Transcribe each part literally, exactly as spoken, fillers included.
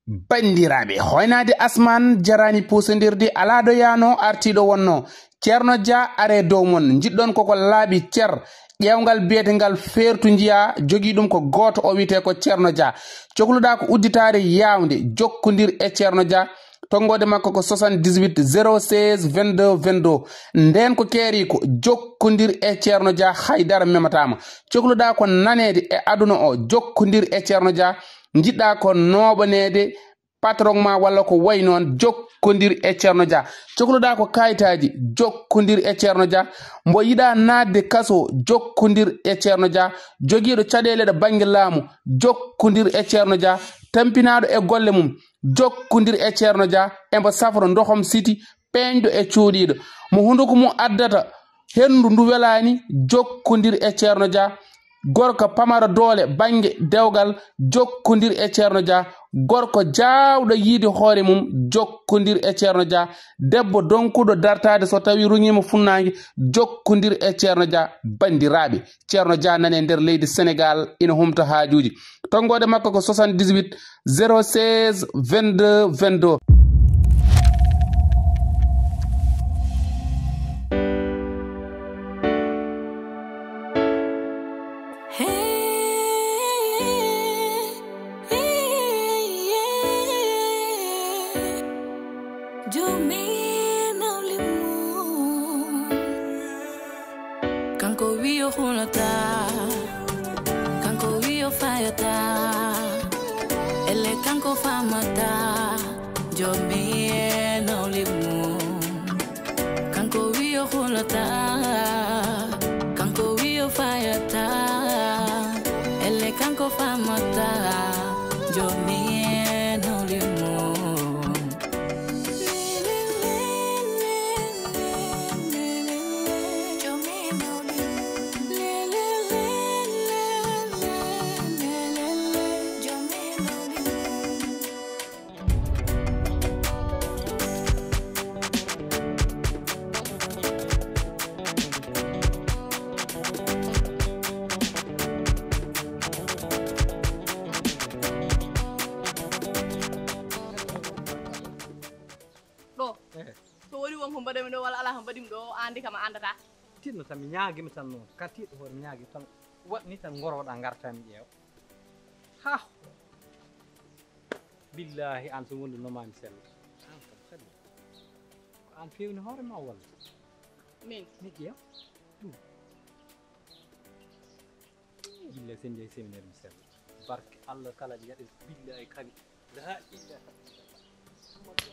Banndiraaɓe, hoynaade asmaan jaraani puusindirde, alaa ɗo yaano artiiɗo wonno. Ceerno Dia are dow mon, njiɗɗon koko laaɓi cer, ƴeewngal biyetengal feertu njiya, jogii ɗum ko gooto, o wiyetee ko Ceerno Dia. Cokluɗaa ko udditaare yaawnde, jokkondir e Ceerno Dia. Tonngoode makko ko soixante-dix-huit zéro seize vingt-deux vingt-deux. Ndeen ko keeriiko, jokkondir e Ceerno Dia, hay dara memataama. Cokluɗaa ko naneede e aduna o, jokkondir e Ceerno Dia. Njiɗɗaa ko nooɓaneede patron ma walla ko wayi noon, jokkondir e Ceerno Dia. Cokluɗaa ko kayitaaji, jokkondir e Ceerno Dia. Mbo yiɗaa naatde kaso, jokkondir e Ceerno Dia. Jogiiɗo caɗeele ɗo bannge laamu, jokkondir e Ceerno Dia. Tampinaaɗo e golle mum, jokkondir e Ceerno Dia. Embo safro ndohom siti, peeñɗo e cuuɗiiɗo. Mo hunduko mum addata henndu ndu welaani, jokkondir e Ceerno Dia. Gorko pamaro doole bannge dewgal, jokkondir e Ceerno Dia. Gorko jaawɗo yiide hoore mum, jokkondir e Ceerno Dia. Debbo donkuɗo dartaade so tawi ruŋiima funnaange, jokkondir e Ceerno Dia. Banndiraaɓe, Ceerno Dia nane nder leydi Senegaal, ina humta haajuuji. Tonngoode makko ko soixante-dix-huit zéro seize vingt-deux vingt-deux. Kanko wi o hulata, kanko wi o fayata, elle kanko famata, jomi e nawle mum. Kanko wi o hulata, kanko wi o fayata, elle kanko famata, jomi e nawle mum. Ɗo. Eh. So woni won ko mbaɗami ɗo walla alaa ko mbaɗimi ɗo, aan de kam a anndataa. Tiɗno tan, mi ñaagima tan noon. Ka tiiɗɗo hoore mi ñaagima tan. Waɗ ni tan ngorwoɗaa ngartaa mi ƴeewa. Ha! Billaahi aan so wondunomaa mi sella. Aan kam kadi. Ko aan feewni hoore ma walla? Min? Mi ƴeewa. Ɗum. Billaahi sen njehi séminaire mi sella. Barke Allah kala mi yaɗi billaahi kadi. La ilaha illallah.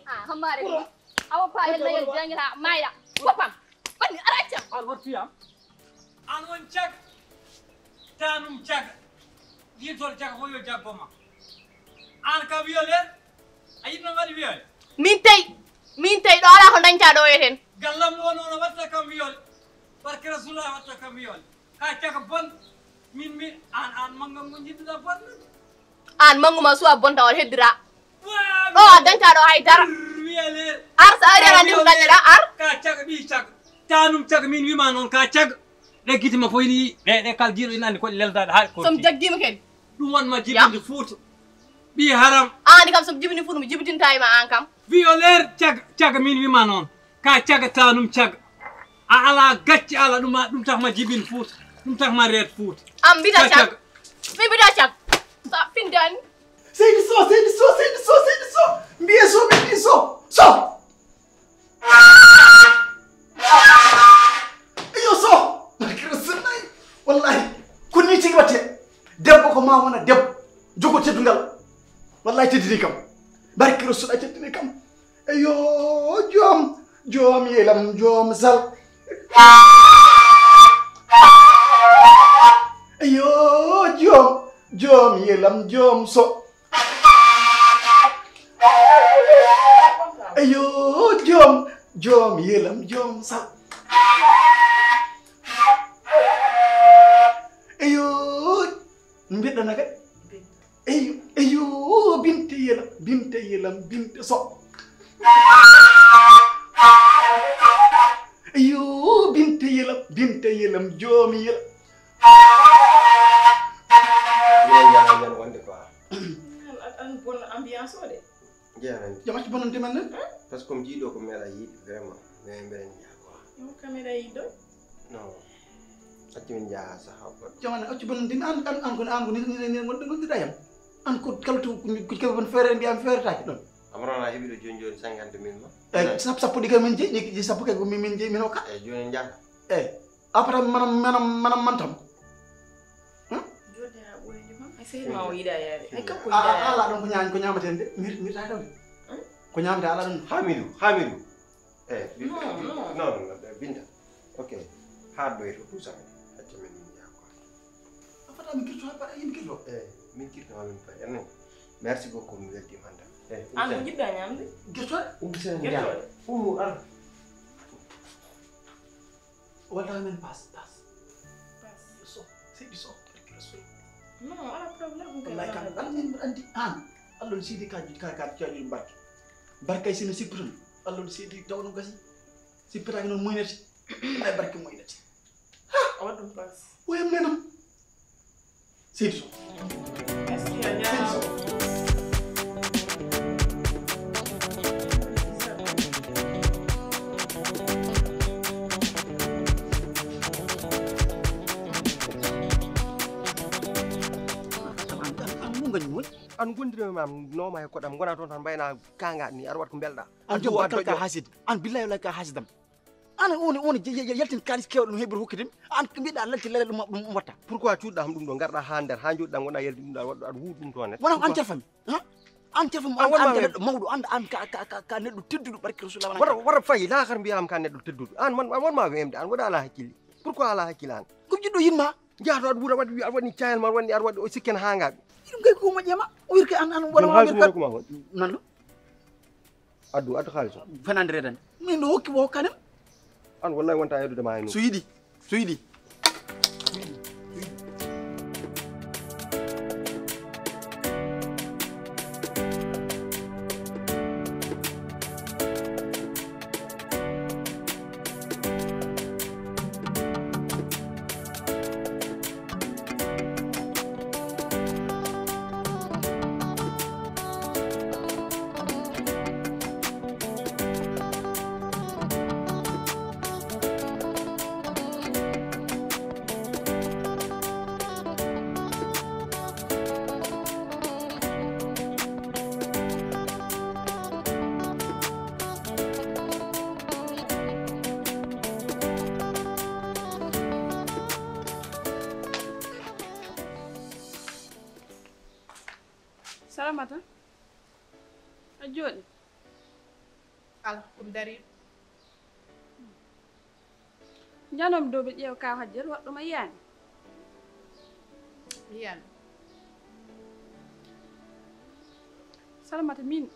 Ah, hammaare ni. Awa pa yalla yalla jangita mayda. Bopam. Banni ara accam. An wartu yam. An won cag. Tanum cag. Yintol cag ko yo jaggo ma. An ka wiyole. A yitno ngadi wiyole. Min tey. Min tey ɗo alaa ko dañta ɗo e ten. Gallam ɗo noon watta kam wiyole. Barke Rasulullah watta kam wiyole. Ka caka bon. Min mi an an mangam mo jidduɗa bon. An mangu ma suwa bonta wal heddira. Ɗo a dañta ɗo hay dara. Wiyele. Ar sa ari ara ndim dañira ar. Ka caka ɓi caka. Tanum caka min wima noon ka caka. Ɗe giti ma foyni ɗe ɗe kal jiɗo ina andi ko leldaɗe ha ko. Som jaggima ken. Ɗum won ma jibinde fuuta. Ɓi haram. Ani kam som jibini fuuta mo jibidinta e ma an kam. Violeur caka caka min wima noon. Ka caga tanum caga. A ala gacce ala ɗum ɗum tak ma jibin fuuta. Ɗum tak ma reet fuuta. Am mbita cag. Mi mbita cag. Sa findani. Seydi so seydi so seydi so seydi so. Mbiye so mbiye so so. Iyo so. Barke Rasulullah. Wallahi ko ni tigi watte. Debbo ko ma wona debbo. Jogo teddungal. Wallahi teddini kam. Barke Rasul a teddini kam. Eyo, joom, joom yelam, joom sal. Eyo, joom, joom yelam, joom so. Eyo, joom, joom yelam, joom sal. Eyo, mbiɗɗana kadi. Eyo, eyo, binte yelam, binte yelam, binte so. Eyo, binte yelam, binte yelam, joomi yelam. Minen ñaama ñande wonde quoi. Tan bonno ambiance o de. Jeemen. Jom accu bonande men nen. Par ce que mi jiiɗo ko meeɗa yiide vraiment. Mais mbeɗen njaha quoi. Yo kamera yiido. Non. Accu min njaha saha goɗɗo. Jom an accu bonande an an an ko an ko ni ni ni wonde wonde dayam. An ko kala to ko ko kebe bon fere mbiya mi feretaaki ɗon. Amrana heɓi ɗo joni joni cinquante mille ma. Eh, sap sappo ɗi kay min jeyi, ɗi sappo kay ko min jeyi min hokka. Eh, joni njaha. Eh. Après manam manam manam mantam. Jodde ha ɓoyde ma. Ay sehil ma o yiɗa yaade. Ay kanko yiɗa yaade. Ala ɗon ko ñaami ko ñaamaten de. Mir mir ta taw. Ko ñaamata ala ɗon. Hamidu, Hamidu. Eh, non non non. Binta. Ok. Ha ɗo e to tout ça. Acca men min yaha quoi. A fata mi kirto ha paɗa yim kirto. Eh, min kirto ha min paɗa. Merci beaucoup mi weldi manda. Eh, an ko jiɗɗa ñamde? Gertoɗe. Umbi sen njaha. Umu ar. Walla men pass pass. Pass. So, seydi so, barki rasul. Non, ala problème. Wallahi kam an min mbiɗa andi an. Allah no seydi ka ka ka ka barki. Barkay sino sipputum. Allah no seydi tawno gasi. Sippata non moynati. Ay barki moynati. A waɗ ɗum pass. O yam nenam. Seydi so. Merci a jaaraama. An gondirmi ma nooma e koɗam gona toon tan mbayna kanga ni aɗa waɗ ko mbelɗa. An jom bakkal ka hasidi. An billahi wallahi ka hasidam. An woni woni yaltin kalis kewɗo no heɓir hokkidim. An mbiɗa lalti lele ɗum ɗum watta. Pourquoi cuuɗɗa ham ɗum ɗo garɗa ha nder ha joɗɗa gonɗa yalti ɗum ɗa waɗɗo aɗa huuɗi ɗum toon. Wona an cerfami. An cerfami an an neɗɗo mawɗo an an ka ka ka neɗɗo tedduɗo barke rasulullah wona. Wara wara fayi lahar mbiyam ka neɗɗo tedduɗo an man wonma wemde an waɗa ala hakkille. Pourquoi ala hakkille an? Ko jiɗɗo yinma. Jaato aɗa wuura waɗi aɗa waɗi cayal ma waɗi aɗa waɗi o sikken ha ngaɓi. Ɗum kay ko moƴƴema o wirke an an wona wawirkat. Nanɗo. Addu addu xaalis o. Fenande reedani min no hokki mo hokkanem. An wallahi wonta yeddude ma hayno. So yiɗi so yiɗi. Salamata a jooɗi. Ala ɗum darii. Njanoomi dow ɓe ƴeewa kaw hajjel waɗɗo ma yiyaani. Yiyaani. Salamata min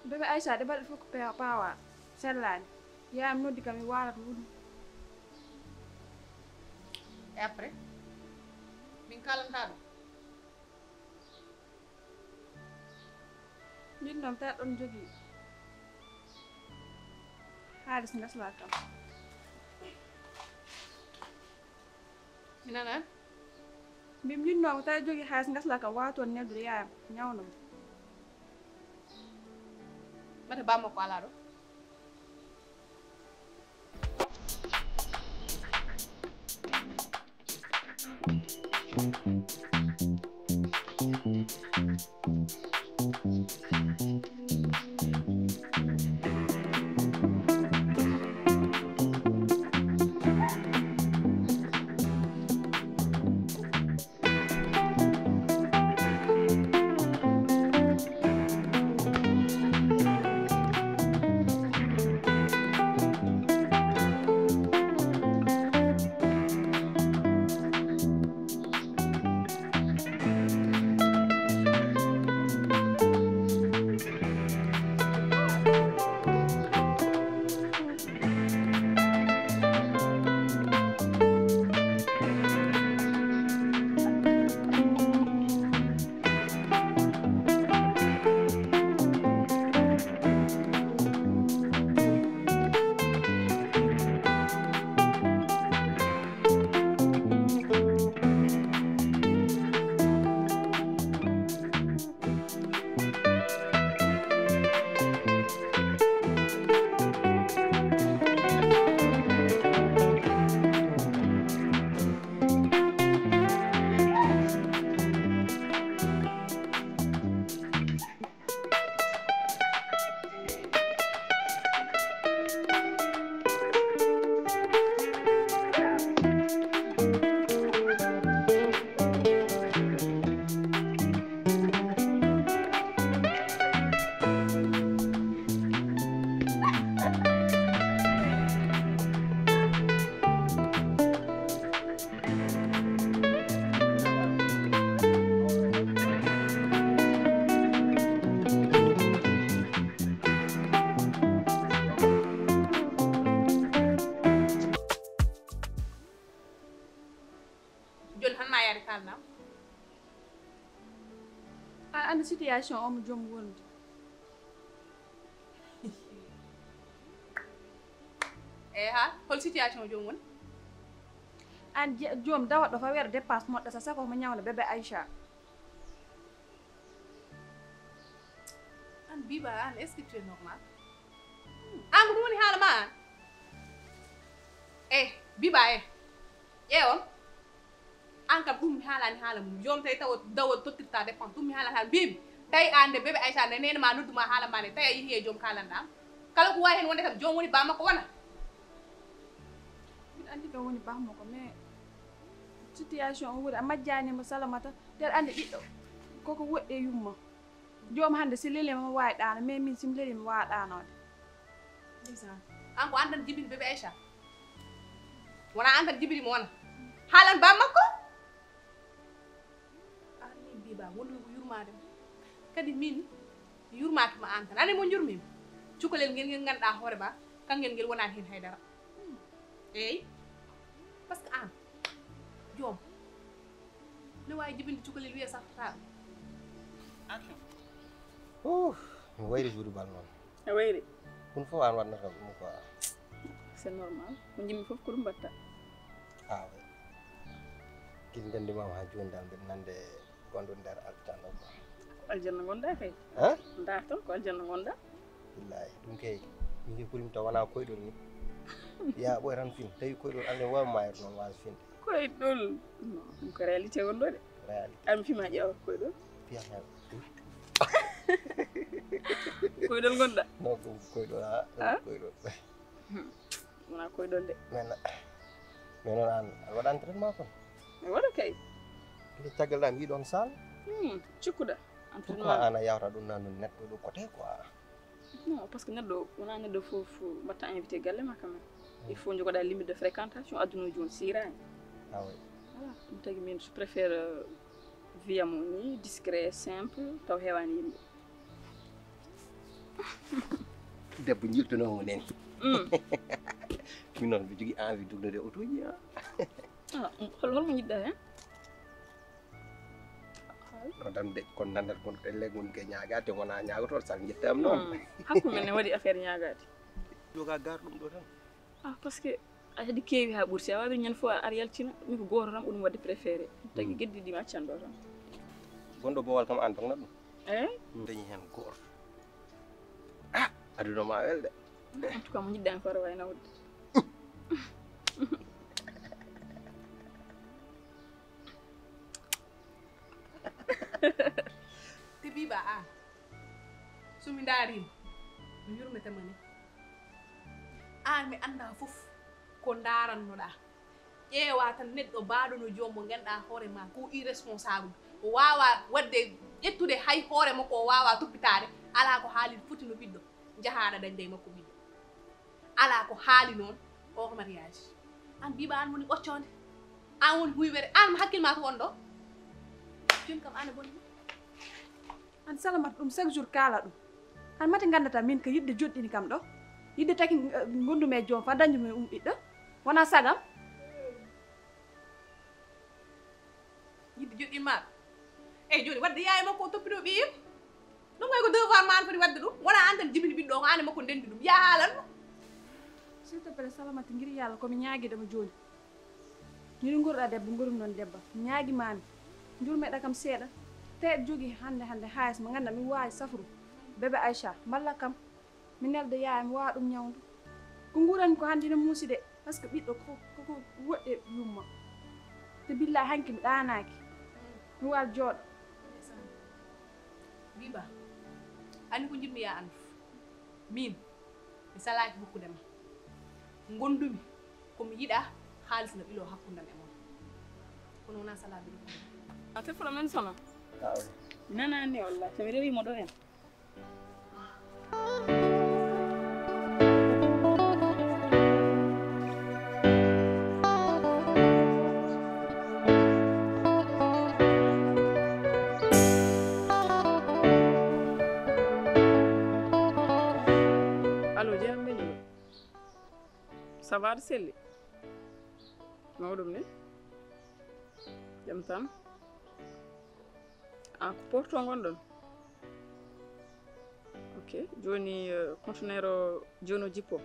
bebe aysa de balɗe fof ko pawa sellaani yaayam noddi kam mi waalat wudum. E après min kalanta ɗum. Min noon tawi aɗon jogii haalis ngasla kam. Mi nanan. Mbimi min noon tawi jogii haalis ngasla kam waawa toon neldude yaayam ñawna mo. Mate bammakko alaa ɗo. An situation o mo joom wonde. Eyi ha, hol situation joom woni? An je-, joom dawa ɗo fa wera dépense moɗɗa sa sako mo ñawna bébé Aïcha. An Biba, an, est-ce que tu es normal? An ko ɗum woni haala ma an? Eh, Biba, eh. Ƴeewam. An kam ɗum mi haalani haala mum. Joom tawi tawa dawa tottirta dépense. Ɗum mi haalani haala. Mbimi, tawi an nde bébé Aïcha nde nene ma noddu ma haala ma nde. Tawi a yehi e joom kalanɗa. Kala ko wawi hen wonde kam joom woni ba makko wona. Mbiɗa anndi ɗo woni ba makko, mais situation o woni a majjani mo Salamata. Mbeɗa anndi ɓiɗɗo koko woɗɗi e yumma. Joom hannde si leli ma waawi ɗaano, mais min si mi leli mi waawa ɗaanoode. Ndeysaan. An ko an tan jibini bébé Aïcha? Wona an tan jibini mo wona? Haalan ba makko? An min Biba, wonde ko yurmaade ma. Kadi min yurmaaki ma an tan. Ane mo jurmimi? Cukalel ngel ngel ngannduɗaa hoore ma, kangel ngel wonaani heen haydara. Eey. Parce que an, joom, ne waawi jibinde cukalel wiya safrataa ɗum. Action. Uh, mi wayri juuɗe bal noon. A wayri. Ɗum fof an waɗnata ɗum quoi. C'est normal. Ko jimmi fof ko ɗum mbatta. Ah, oui. Kil nganndi ma ha jooni dal mbiɗa nande gonɗo nder aljanna quoi. Aljanna gonɗa kay. Hein? Darton ko aljanna gonɗa. Billahi ɗum kay min ke ɓurimi taw wona koyɗol ni. Ya ɓoy tan fin tawi koyɗol ande wawi mayir noon wawi finde. Koyɗol. Non, ɗum ko réalité wonɗo de. Réalité Ami fima ƴeewa koyɗol. Fiyata. Koyɗol gonɗa. Non ko koyɗol ha Ah? Koyɗol. Wona koyɗol de. Mais na mais noon an aɗa waɗa entraînement kon. Mi waɗa kay. Nde caggal ɗa mi yiɗon sal. Hmm, cikkuɗa. Pourquoi an a yawta ɗum nan ɗum neɗɗo ɗo côté quoi. Non, parce que neɗɗo wona neɗɗo fof mbatta invité galle ma quand même. Il faut jogoɗa limite de fréquentation, aduna o joni sirani. Ah oui. Voilà, ɗum tagi min je préfère euh, via mo ni discret, simple, taw hewani yimɓe. Debbo jiltonomo neni. Hmm. Min noon mbiɗa jogui envie dugnude otoji a. Ah, hol holmo jiɗɗa hen? No tan de kon nandat kon elle gon ke ñaagade wona ñaagotoo sal jettama noon. Hakkumen ne waɗi affaire ñaagade. Joga gar ɗum ɗo tan. Ah, parce que aɗa keewi ha ɓurti, a wawi ñande fof ar yaltina. Min ko goto tan ɓuurmi waɗde préféré. Tagi geddi ɗi mi accan ɗo tan. Gonɗo bowal kam an dognat ɗum. Eyi. Dañi hen goto. Ah, aduna ma wel de. En tout cas mo jiɗɗa hen fof aɗa wawi nawde. Te Biba, an, so mi ndaarima mi yurmetama ni. An mi annda fof ko ndarannoɗa. Ƴeewa tan neɗɗo baaɗo no joom mo ganduɗa hoore ma ko irresponsable. O wawa wadde ƴettude hay hoore makko o wawa toppitaade. Ala ko haali foti no ɓiɗɗo. Njaha aɗa dañda e makko ɓiɗɗo. Ala ko haali noon. O ko mariage. An Biba an woni ɓoccoonde. An woni huywere. An hakkil ma to wonɗo. Joni kam an a boni. An Salamata ɗum chaque jour kaala ɗum. An mate gandata min ko yidde joɗɗini kam ɗo. Yidde taki eh, gondumi e joom fa dañdumi e um ɓiɗɗo. Wona sagam. Yidde joɗɗinma. Eyyi joni wadde yaye makko o toppito ɓiyum. Ɗum kay ko devoir ma an foti wadde ɗum. Wona an tan jibini ɓiɗɗo ko an e makko ndendi ɗum. Ya haalanno. S'il te plaît Salamata ngiri yalla komi ñaaguidema joni. Mino nguurɗa debbo nguurum noon debba ñaagimami. Jurmeɗa kam seeɗa. Te aɗa jogui hande hande hayis mo ganduɗa mi wawi safru. Bébé Aïcha mballa kam. Mi nelda yaaya mi wawa ɗum ñawdu. Ko nguurami ko hande ina muusi de. Parce que ɓiɗɗo koko woɗɗe yumma. Te billahi hanki mi ɗanaki. Mi wawa jooɗo. Biba, anni ko jiɗmi ya andu. Min mi salaki hokkudema. Gondumi komi yiɗa. Haalis na ɓilo hakkudam e mon. Kono wona salaɓe ɗum. A te fula men sona. Nanani wallah somi rewimo ɗo hen. Allo jeeram ɓeñuɗo. Ça va aɗa selli? Mawɗum ni? Jam tan. An ko porto gonɗon? Ok, jooni, euh, conteneur o, jooni o jippo.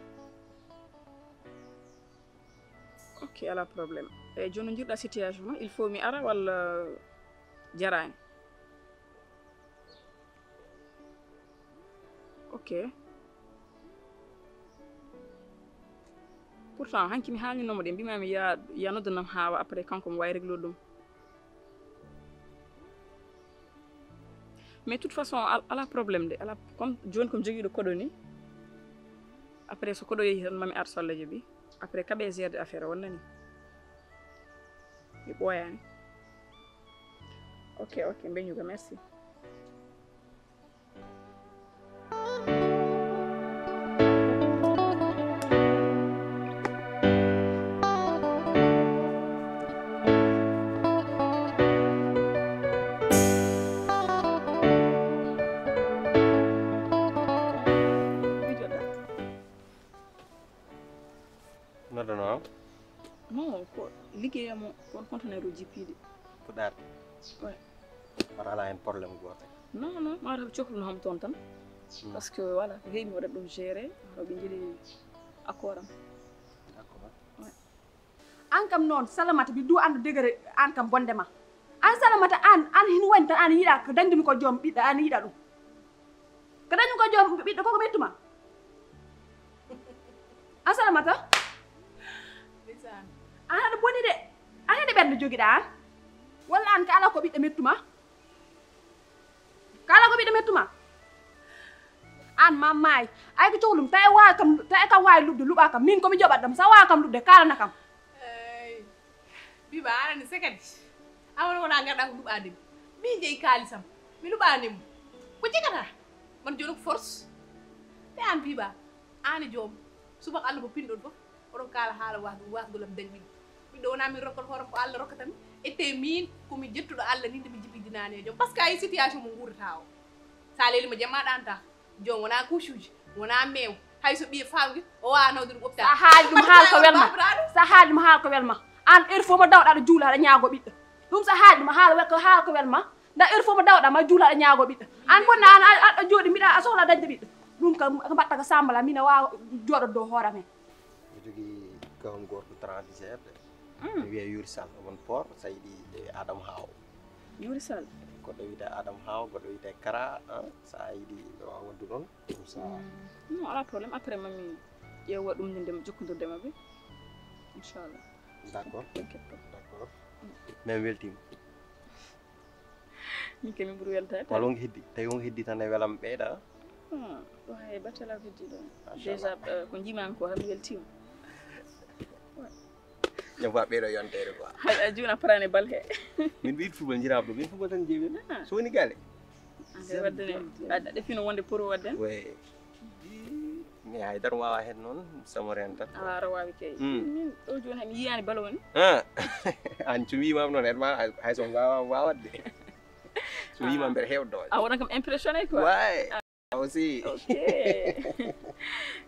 Ok, alaa problème. Eeyi, jooni no njiiruɗaa situation ma, il faut mi ara walla jaraani? Ok. Pourtant, hanki mi haalnino mo ɗe, mbiimi ya, ya noddanam Haawa, après kanko mo waawi régler ɗum. Mais toute façon, al-, alaa problème de, alaa, comme jooni ko mi jogiiɗo koɗo ni. Après, so koɗo yehi tan, mami ar so Allah jaɓi. Après, kaɓe gérer affaire o, wonnani. Mi ɓooyaani. Ok, ok, mbeñuga, merci. Noddanoo am? Non, ko liggéeyam o, ko conteneur o jippiiɗi. Puɗaar? Ouais. Wata alaa heen problème gooto? Non, non, mataw ɓe cohluno am toon tan. Hmm. Parce que, voilà, ko heewi mi waɗat ɗum gérer, mataw ɓe njeli accord am. D'accord. Ouais. Aan kam noon, Salamata, mbiɗa du annda degere aan kam bonde ma. Aan Salamata, aan, aan hin woni tan, aan yiɗa ko dañdumi ko joom ɓiɗɗo, aan yiɗa ɗum. Ko dañmi ko joom ɓiɗɗo ko ko ɓettuma. Aan Salamata? Ndeysaan. Aan aɗa boni de. Aan hede ɓernde jogiɗa aan? Walla aan kala ko ɓiɗɗo mettuma? Kala ko ɓiɗɗo mettuma? Aan ma maay. Ay ko cohlum, tawi waawi kam, tawi kam waawi luɓde, luɓa kam. Min ko mi joɓat ɗam, sa waawi kam luɓde, kaalana kam. Eey. Biba, aɗa anndi sekadi. Awa wona ngarɗa ko luɓaade mi. Min jeyi kaalisam. Mi luɓaani mo. Ko jegata? Man jooni ko force. Te aan Biba, aan e joom. Subaka Allah ko pinɗon fof. Oɗon kaala haala wasgo, wasgo lam dañ ɓiɗɗo. Ɓiɗɗo wona min rokkata hoore ko Allah rokkata mi. Ete min ko mi jettuɗo Allah ni nde mi jibidinaani e joom. Parce que ay situation mo nguurata o. Sa leeli mo jemma ɗanta. Joom wona couche uji, wona meew. Hay so ɓiye fawngi, o wawa nawde ɗum hôpital. Sa haali ɗum haala ko welma. Sa haali ɗum haala ko welma. Aan heure fof mo dawɗa aɗa juula aɗa ñaago ɓiɗɗo. Ɗum sa haali ɗum haala wel-, ko haala ko welma. Nda heure fof mo dawɗa ma juula aɗa ñaago ɓiɗɗo. Aan bonna aan a, a, a jooɗi mbiɗa a sohla dañde ɓiɗɗo. Ɗum ka, ka mbaɗta ka sambala mina wawa jooɗo dow hoore men. Mi jogii gawam gooto trente-sept. Mm. Mi wiya Yuri Sall, omo Port, Saydi e Adam Haw. Yuri Sall? Goɗɗo wiyetee Adam Haw, goɗɗo wiyetee Kara, ah, so a yiɗi, ɓe waawa waɗde ɗoon. Ɗum so a Mm. Non, alaa problème. Après, mami ƴeewa ɗum nde mi jokkondirde maɓɓe. Inchallah. D'accord. T'inquiète pas. D'accord. Mm. Min weltiima. Min kay min ɓuri weltaade. Walla wonko heddi? Tawi wonko heddi tan e welam ɓeyda. Hmm, ɗo hay battala ko heddi ɗo. Machallah. Déjà, euh, ko njiimaami ko tan mi weltiima. Ñawa ɓeyɗo yonteede quoi. Hay a juuna parani bal he. Min ɓeydi football njiraɓe ɗo, min football tan jeewi. Ah. So woni galle. Ande wadde ne, a, a ɗefino wonde pour wadde. Oui. Mi hay dara wawa hen noon, samori hen tan. Ala aɗa wawi kay. Hmm. Min ɗo joni hay mi yiyani balo woni. Ah. An so wimama noon, hen ma hay so wawa wawatde. So wima mbeɗa heewa doole. A wona kam impressionné quoi. Ouais. Ah. Aussi. Ok.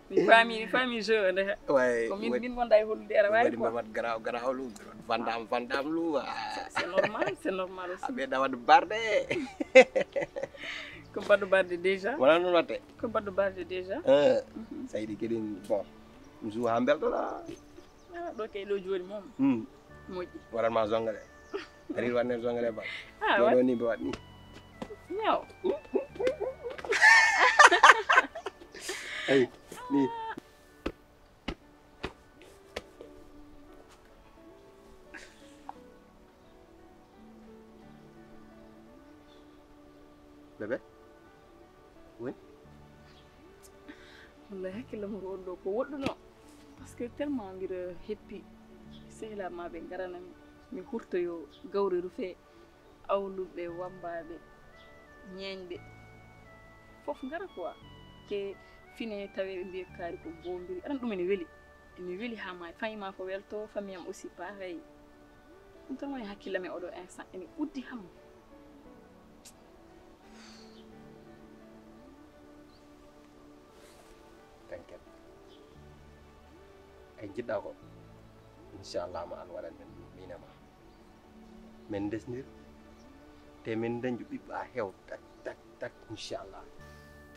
Mi faami, mi faami jeu o ndeha. Ouais. Ko min, min wonda e hollude aɗa wawi quoi. Mbaɗi mbaɗi garaw garaw lu. Vandam vandam lu. Ah. C'est, c'est normal, c'est normal aussi. Aɓe dawat barde. Ko mbaɗɗo barde déjà. Wala noon watte. Ko mbaɗɗo barde déjà. Eh, mhm. Saydi kadi, bon, mi suwa haa mbeltoɗaa. Ah, ɗo kay ɗo jooni moom. Hmm. Moƴƴi. Waɗat ma zongale. Ari waɗne zongale ba. Ah, ɗo, waɗ- ɗo ni ɓe waɗ ni. Ñaw. Ay, ni. Bébé? Oui? Wallahi hakkillam ko on ɗo ko woɗɗuno. Parce que tellement mbiɗa heppi sehilaaɓe ma ɓe ngarana mi. Mi hurtoyo gawri rufe, awluɓe, wammbaaɓe, ñeeñɓe. Fof ngara quoi. Ke fine tawe ɓe mbiya kaari ko bombiri. Aɗa ɗum ene weli. Ene weli haa maayi. Famille ma ko welto, famille am aussi pareil. Ɗum tan woni hakkillam e oɗo instant. Ene uddi ham. T'inquiète. Ay jiɗɗa ko. Inchallah ma an waɗan men ɗum, min e ma. Men ndesndir. Te men dañju ɓiɓɓe a heew tak, tak, tak, inchallah.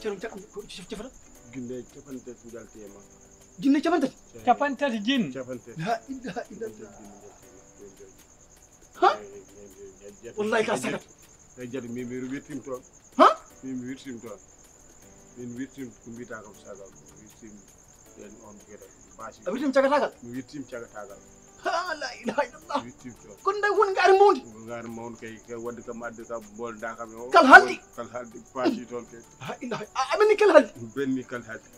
Ceerno, caggal ko cef-, cefata? Jinne capanɗe tati njalti e makko. Jinne capanɗe tati? Capanɗe tati jin. Capanɗe tati. La ilaha illallah. Capanɗe tati jinne njalti e makko. Ha? Wallahi ka sagat. Ay, jati, min, mi wirtim toon. Ha? Min, mi wirtim toon. Min wirtim ko mbiyata kam sagal, mi wirtim ɓen on gere, baasi. A wirtim cagatagal? Mi wirtim cagatagal. Ha, la ilaha illallah. Mi wirtim toon. Kono nde woni ngaari mawndi? Ngaari mawndi kay, kay wadde kam adde ka bolda kam e o. Kal haldi? Kal haldi, baasi toon kay. Ha, ilaha. A, a ɓenni kal haldi? Mi ɓenni kal haldi.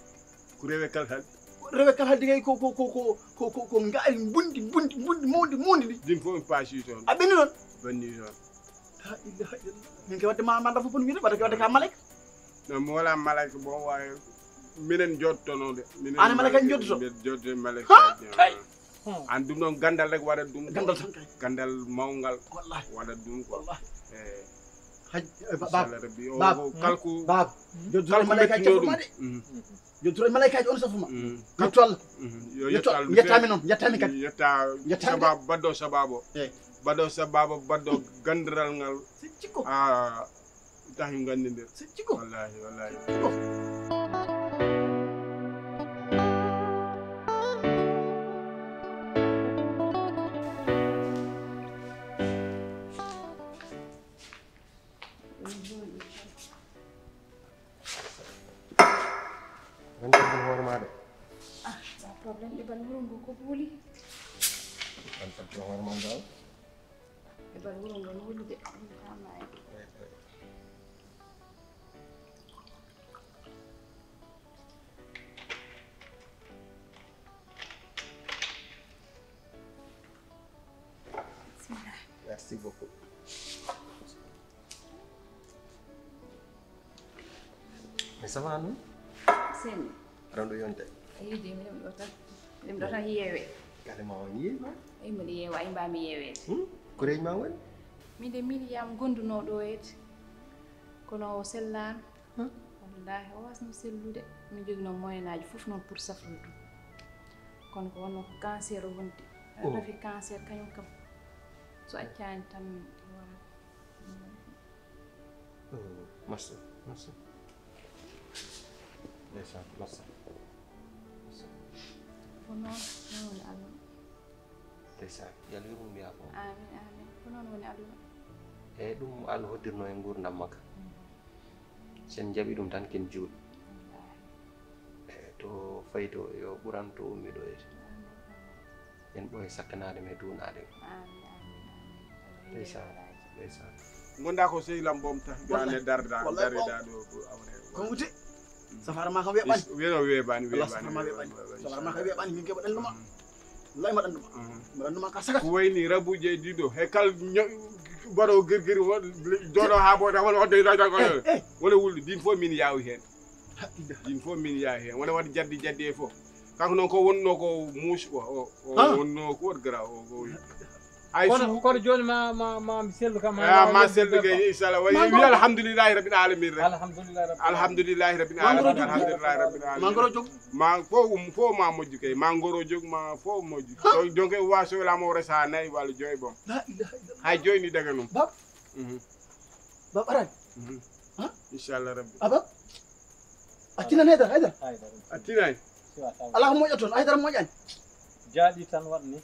Ko rewe kal haldi. Rewe kal haldi kay ko, ko, ko ngaari mbundi, mbundi, mbundi, mawndi, mawndi ndi. Din fof mi paasi toon. A ɓenni ɗon? Ɓenni toon. La ilaha illallah. Min ke wadde ma, ma dafa pon wiide, wadde, wadde ka malaika. No, mi wala malaika bo wawi. Minen jottono de. Minen an malaika jottoto? Minen jotto malaika. Ha? An ɗum ɗon gandal rek waɗat ɗum. Gandal tan kay. Gandal mawngal. Wallahi. Waɗat ɗum ko. Wallahi. Eh. Haj-, eh, ba-, ba-, Inshallah Rabbi. O, bab, o kalku. Bab. Jottoto malaika jotto ma de. Jottoto malaikaaji on safuma. Yetto Allah. Yo yetto Allah. Yettami noon, yettami kadi. Yetta. Yettami kadi. Sabab, baddo sababo. Eh. Baddo sababo, baddo gandiral ngal. Sikko. Ah, tahi ngandidir. Sikko. Wallahi, wallahi. Sikko. Ren tan hoore ma de. Ah, sa problème de bal wuro ngo ko buli. Tan tan hoore ma dal. E bal wuro ngo no wuli de. Ɗum ka ma e. Bismillah. Merci beaucoup. Mais ça va, non? Seni. Aɗa ɗo yonde? Ayi, de, miɗen ɗo tan. Miɗen ɗo tan yeewe. Kade ma on yeewa? Eyi, mbiɗa yeewa, ay mbaami yeeweede. Hmm? Ko reeji ma woni? Min de, miin yiyam gondunoo ɗo eede. Kono o sellaano. Hmm? Wallaahi, o waasno sellude. Min joginoo moyen aji fof noon pour safrude ɗum. Kono ko wonno ko cancer o wondi. Oh. Rafi cancer kañum kam. So accaani tan mi waran. Oh, merci, merci. Ndeysaan, massa. Massa. Ko noon, noon woni Allah. Ndeysaan, yo Allah yurmo mbiyaa ko. Amin, amin. Ko noon woni aduna. Eeyi, ɗum Allah hoddirno e nguurndam makka. Sen njaɓi ɗum tan, ken juul. Wallaahi. Eeyi, to fayi to, yo ɓuran to ummi ɗo e. Amin, amin. En ɓooye sakkanaade men, duunaade men. Amin, amin, amin. Ndeysaan, ndeysaan. Gonda ko sehil am boom tan. Wallaahi. Joane darda, wallaahi, darida ɗo ko awre. Ko wuti. Safara ma kam weɓani. Is-, welo weɓani, Allah, weɓani, safara ma weɓani, weɓani. Safara ma kam weɓani, min ke mbaɗan ɗuma. Wallahi mbaɗan ɗuma. Mhm. Mbaɗan ɗuma ka sakat. Ko wayni rabuje ɗiɗo. He kal nyo-, mbaɗo girgiri wo-, joɗo ha boɗa wala wadde da, da, da. Eh, eh. Wala wulde, din fof min yawi hen. Ha, ida. Din fof min yawi hen. Wala wadde jaddi, jaddi e fof. Kanko noon ko wonno ko muusi o, o, o ha? Wonno ko wot gara o, o. Ay, kono, su- kono jooni ma, ma, ma mi sellu kam, ha, ah, ma sellu kay, inchallah. Wayi, wi alhamdulillahi rabbil alamin rek. Alhamdulillahi rabbil alamin. Alhamdulillahi rabbil alamin. Alhamdulillahi rabbil alamin. Ma ngoro jog. Ma fof um, fof ma moƴƴu kay. Ma ngoro jog, ma fof moƴƴu. Ha? Donc, donc, wa so wela mo resa nayi walla joy bon. La ilaha illallah. Hay jooni daga ɗum. Bab. Mhm. Bab arani. Mhm. Ha? Inchallah rabbi. A bab. A tinan haydara, haydara. Haydara. A tinay. Siwa taw. Ala ko moƴƴa toon, haydara moƴƴani. Jaaɗi tan waɗni.